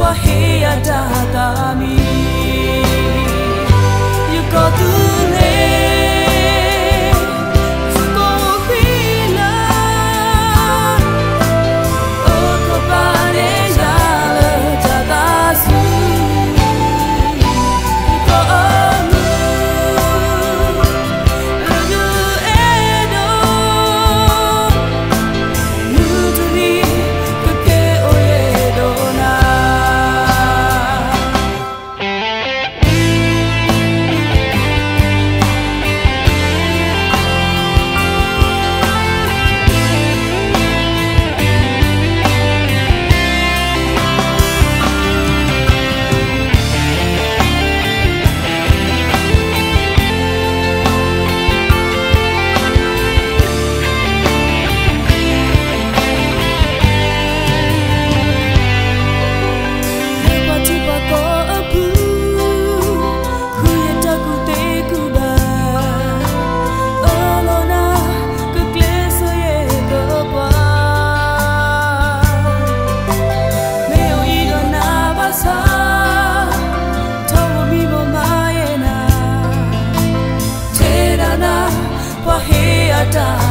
ဟ့ၣ်ယၤတၢ်သးမံ, ယကီၢ်သူလ့ၤ ယကီၢ်ဃံလၤ, အိၣ်ခိးပာ်န့ၢ်ယၤလၢတၢ်သးစူၤ, ယကီၢ်အမုၢ် လၢယအဲၣ်ဒိး မုၢ်တနံၤ ကကဲအိၣ်ယဲၢ်ဒိးနၤ. လၢပှၤထံပှၤကီၢ်အပူၤ ဃုယတၢ်ကူၣ်သ့ကူၣ်ဘၣ်, အၢၣ်လီၤနၤ ကကျဲးစၢးယဲၢ်ကပှၤ, မ့ၢ်အိၣ်အံၤဒီးနၤဘၣ်ဆၣ်, ထီဘိမံဘိမၤယဲၢ်နၤ, ထဲဒၣ်နၤ ပှၤဟ့ၣ်ယၤတၢ်